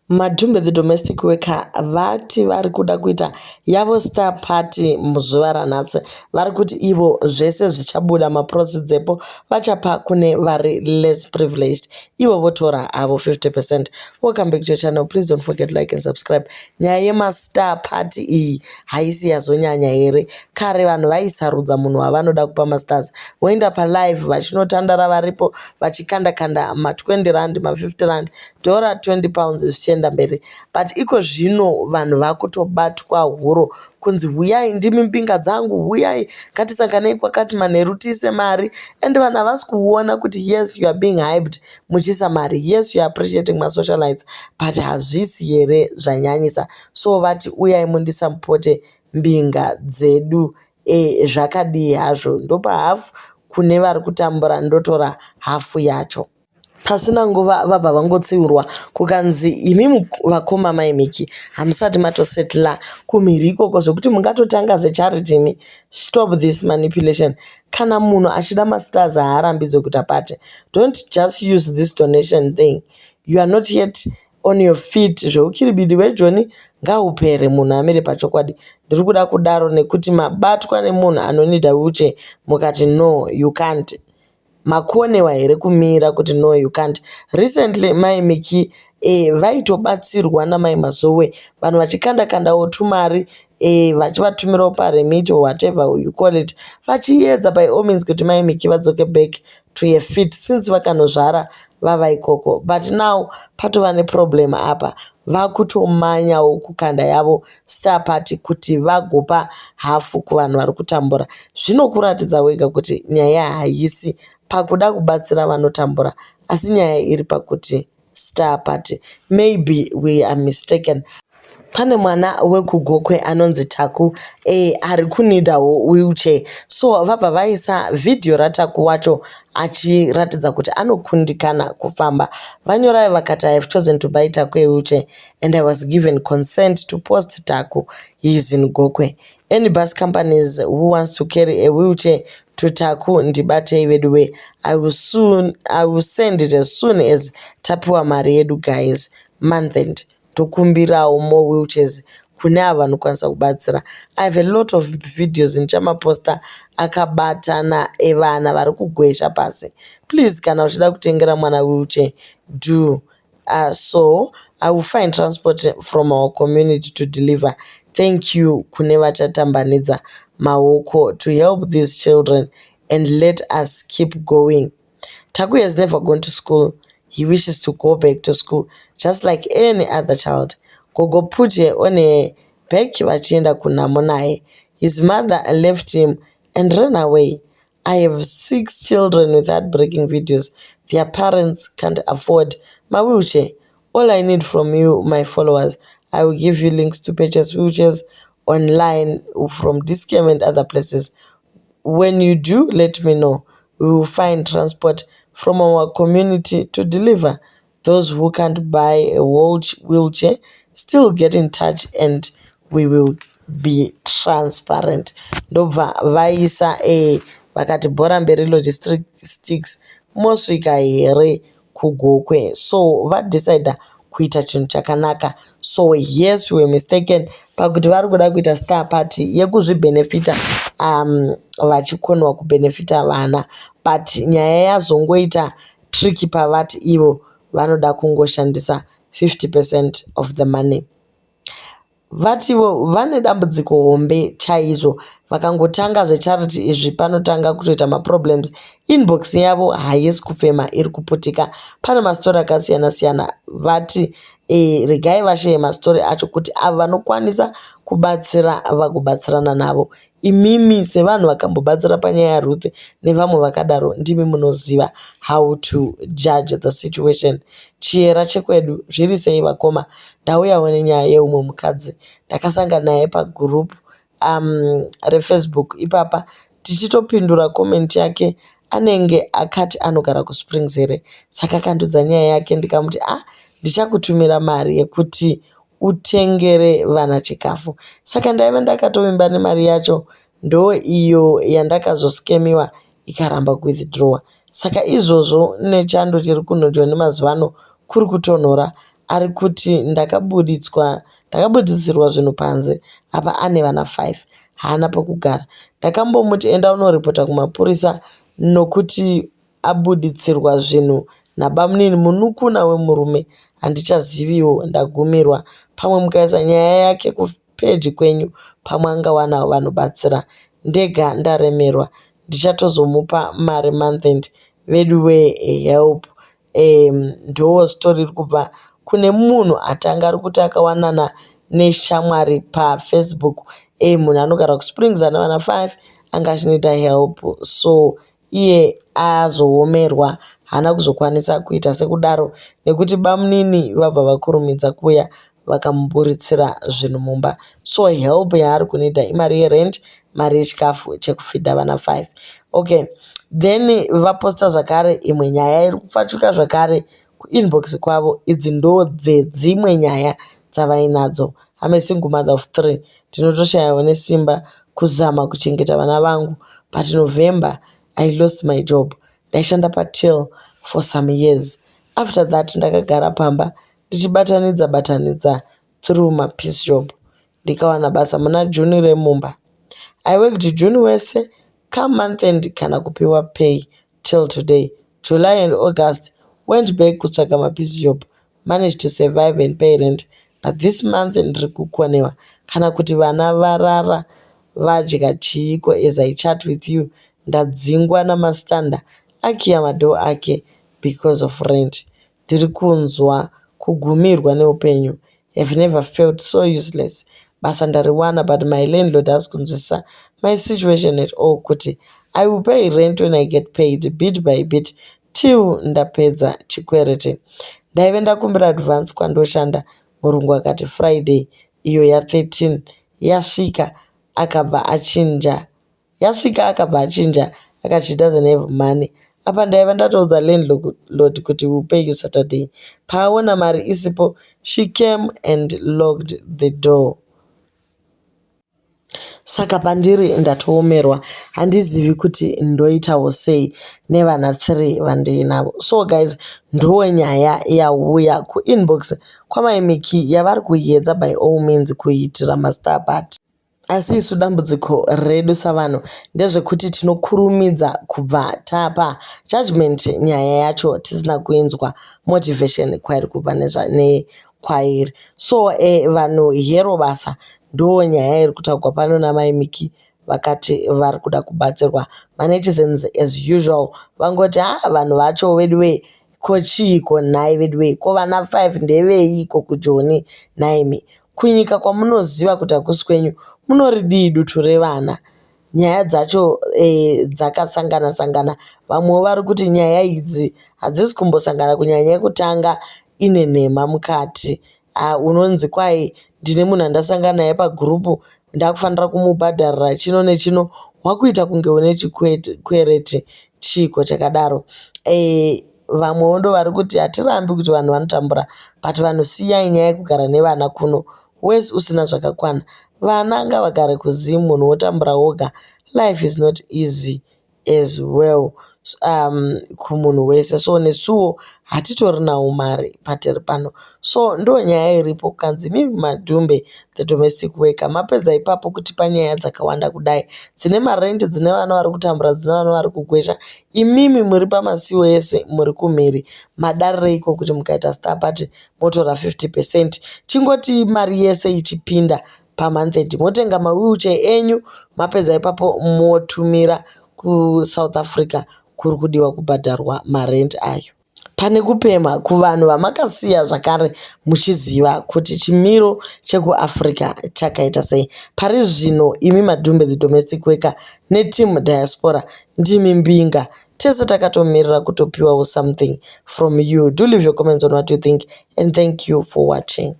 Madhumbe the domestic worker vati vari kuda kuita yavo star party muzuva ranhasi. Vari kuti ivo zvese zvichabuda maproceeds epo vachapa kune vari less privileged. Ivo votora havo 50%. Welcome back to your channel. Please don't forget to like and subscribe. Nyaya yemastar party iyi haisi yazonyanya here? Kare vanhu vaisarudza munhu wavanoda kupa mastars. Voenda palive vachinotandara varipo vachikanda kanda ma20 rand, ma50 rand, dhora 20 pounds zvichienda mberi. But iko zvino vanhu vakutobatwa huro kunzi huyai ndimi mbinga dzangu, huyai ngatisanganei kwakati manheru tiise mari. And vanhu havasi kuona kuti yes you are being hyped muchiisa mari. Yes you are appreciating masocialites but hazvisi here zvanyanyisa. So vati uyai mundisapote mbinga dzedu zvakadii hazvo ndopa hafu kune vari kutambura ndotora hafu yacho. Pasina nguva vabva vangotsiurwa kukanzi imimi vakoma Mai Miki hamusati matosetla kumhiri ikoko zvekuti mungatotanga zvecharity imi. Stop this manipulation. Kana munhu achida mastars haarambidzwe kuti apate. Don't just use this donation thing. You are not yet on your feet. Zveukiribidi hwejoni ngahupere munhu amire pachokwadi. Ndiri kuda kudaro nekuti mabatwa nemunhu anonida wheelchair mukati no you can't. Makonewa here kumira kuti no you can't. Recently Mai Miki vaitobatsirwa namai Mazowe vanhu vachikanda kandawo tumari vachivatumirawo paremit or whatever you call it vachiedza by all means kuti Mai Miki vadzoke back to her feet since vakanozvara vava ikoko. But now patova neproblem apa vakutomanyawo kukanda yavo star party kuti vagopa hafu kuvanhu vari kutambura. Zvinokuratidza wega kuti nyaya haisi pakuda kubatsira vanotambura asi nyaya iri pakuti star party. Maybe we are mistaken. Pane mwana wekuGokwe anonzi Taku ari kunidawo wheelchair. So vabva vaisa vhidhiyo raTaku wacho achiratidza kuti anokundikana kufamba. Vanyorai vakati I have chosen to buy Taku a wheelchair and I was given consent to post Taku. He is in Gokwe. Any bus companies who wants to carry a wheelchair to Taku ndibatei veduwe. I will send it as soon as tapiwa mari yedu guys. Month end. Tokumbirawo more wheelchairs kune avo vanokwanisa kubatsira. I have a lot of videos ndichamaposta akabatana evana vari kugwesha pasi. Please kana uchida kutengera mwana wheelchair do so I will find transport from our community to deliver. Thank you kune vachatambanidza maoko to help these children and let us keep going. Taku has never gone to school. He wishes to go back to school just like any other child. Gogo put her on her back vachienda kunhamo naye. His mother left him and ran away. I have 6 children with heartbreaking videos. Their parents can't afford my wheelchair. All I need from you, my followers, I will give you links to purchase wheelchairs online from Dis-Chem and other places. When you do, let me know. We will find transport from our community to deliver. Those who can't buy a wheelchair, still get in touch and we will be transparent. Ndobva vaisa vakati bhora mberi logistics mosvika here kuGokwe. So vadecida kuita chinhu chakanaka. So yes we were mistaken pakuti vari kuda kuita star party yekuzvibhenefita vachikonwa kubhenefita vana. But nyaya yazongoita tricky pavati ivo vanoda kungoshandisa 50% of the money. Vativo vane dambudziko hombe chaizvo vakangotanga zvecharity izvi panotanga kutoita maproblems. Inbox yavo haisi kufema iri kuputika. Pane mastori akasiyana siyana vati regai vasheye mastori acho kuti avo vanokwanisa kubatsira vagobatsirana navo. Imimi sevanhu vakambobatsira panyaya yaRuth nevamwe vakadaro ndimi munoziva how to judge the situation. Chiyera chekwedu zviri sei vakoma. Ndauyawo nenyaya yeumwe mukadzi ndakasangana naye pagurupu reFacebook ipapa tichitopindura comment yake anenge akati anogara kuSprings here saka akandudza nyaya yake ndikamuti ah ndichakutumira mari yekuti utengere vana chikafu. Saka ndaiva ndakatovimba nemari yacho ndo iyo yandakazoskemiwa ikaramba kuwithdrawa. Saka izvozvo nechando chiri kunhodwa nemazuva ano kuri kutonhora. Ari kuti ndakabuditswa ndakabudisirwa zvinhu panze apa ane vana 5 haana pekugara. Ndakambomuti enda unoripota kumapurisa nokuti abuditsirwa zvinhu nabamunini munukuna wemurume handichaziviwo ndagumirwa. Pamwe mukaisa nyaya yake kupeji kwenyu pamwe angawana vanobatsira. Ndega ndaremerwa ndichatozomupa mari month end veduwe help. Ndo story iri kubva kune munhu atanga ari kuti akawanana neshamwari paFacebook. Munhu anogara kuSprings ane vana 5 anga achinoita help so iye azoomerwa haana kuzokwanisa kuita sekudaro nekuti bamunini vabva vakurumidza kuuya vakamuburitsira zvinhu mumba. So help yaari kunoita imari yerent, mari yechikafu chekufidha vana 5. Okay, then vaposta zvakare imwe nyaya iri kupfachuka zvakare kuinbox kwavo. Idzi ndo dzedzimwe nyaya dzavainadzo. I'm a single mother of 3. Ndinotoshayawo nesimba kuzama kuchengeta vana vangu. But November I lost my job. Ndaishanda paTel for some years. After that ndakagara pamba ndichibatanidza batanidza through mapiece job. Ndikawana basa muna June remumba. I worked June wese come month end kana kupiwa pay till today. July and August went back kutsvaga mapiece job. Managed to survive and pay rent. But this month ndiri kukonewa kana kuti vana varara vadya chiiko as I chat with you ndadzingwa namastanda akiya madoor ake because of rent. Ndiri kunzwa kugumirwa neupenyu. Have never felt so useless. Basa ndariwana but my landlord haasi kunzwisisa my situation at all kuti I will pay rent when I get paid bit by bit till ndapedza chikwereti. Ndaive ndakumbira advance kwandoshanda murungu akati Friday iyo ya13 yasvika akabva achinja yasvika akabva achinja akati she doesn't have money. Apa ndaiva ndatoudza landlord kuti we will pay you Saturday. Paaona mari isipo she came and locked the door. Saka pandiri ndatoomerwa handizivi kuti ndoitawo sei nevana 3 vandiinavo. So guys ndo nyaya yauya kuinbox kwamai Miki yavari kuedza by all means kuitira mastar party. Asi isu dambudziko redu savanhu ndezvekuti tinokurumidza kubva tapa judgment nyaya yacho tisina kuinzwa motivation kwairi kubva nekwairi. So vanhu hero basa ndo nyaya iri kutaurwa pano namai Miki vakati vari kuda kubatsirwa. Manetizens as usual vangoti ha vanhu vacho veduwe ko chiiko nhai veduwe ko vana 5 ndeveiko kujoni nhaimi kunyika kwamunoziva kuti hakusi kwenyu munoridii dutu revana nyaya dzacho dzakasangana sangana vamwewo vari kuti nyaya idzi hadzisi kumbosangana kunyanya yekutanga ine nhema mukati unonzi kwai ndine munhu andasangana naye pagurupu ndakufanira kumubhadharira chino nechino wakuita kunge une chikwereti chiiko chakadaro. Vamwewo ndo vari kuti hatirambi kuti vanhu vanotambura but vanhu siyai nyaya yekugara nevana kuno wese usina zvakakwana vana ngavagare kuZim munhu wotambura woga life is not easy as well kumunhu wese so nesuwo hatitorinawo mari patiri pano so ndo nyaya iripo kukanzi mimi Madhumbe the domestic worker mapedza ipapo kutipa nyaya dzakawanda kudai dzine marendi dzine vana vari kutambura dzine vana vari kugwesha imimi muri pamasiwo ese muri kumhiri madarireiko kuti mukaita star party motora 50% chingoti mari yese ichipinda pamonth end motenga mawheelchair enyu mapedza ipapo motumira kuSouth Africa kuri kudiwa kubhadharwa marent ayo. Pane kupemha kuvanhu vamakasiya zvakare muchiziva kuti chimiro chekuAfrica chakaita sei. Pari zvino imi Madhumbe the domestic worker neteam diaspora ndimi mbinga. Tese takatomirira kutopiwawo something from you. Do leave your comments on what you think and thank you for watching.